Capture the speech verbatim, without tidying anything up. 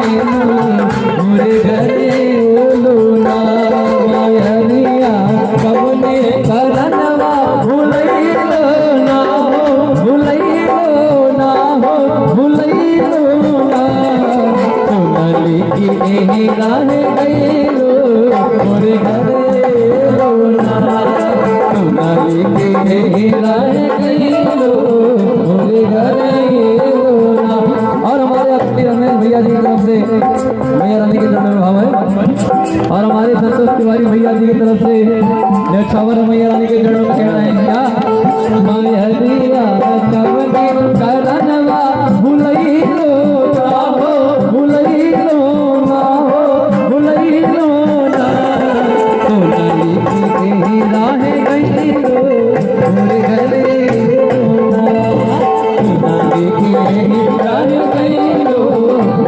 मोरे घरे अइलो ना, मयरिया कवने करनवा भुलइलो ना हो, भुलइलो ना हो, भुलइलो ना। सोनाली के एही राहे गइलो, मोरे घरे अइलो ना। सोनाली के एही राहे गइलो, मोरे घरे अइलो ना। और हमारे अपने रमेश भैया जी की तरफ से मैया रानी के चरणों में भाव है। और हमारे संतोष तिवारी भैया जी की तरफ से न्यौछावर मैया रानी के चरणों में कह रहे हैं क्या? मयरिया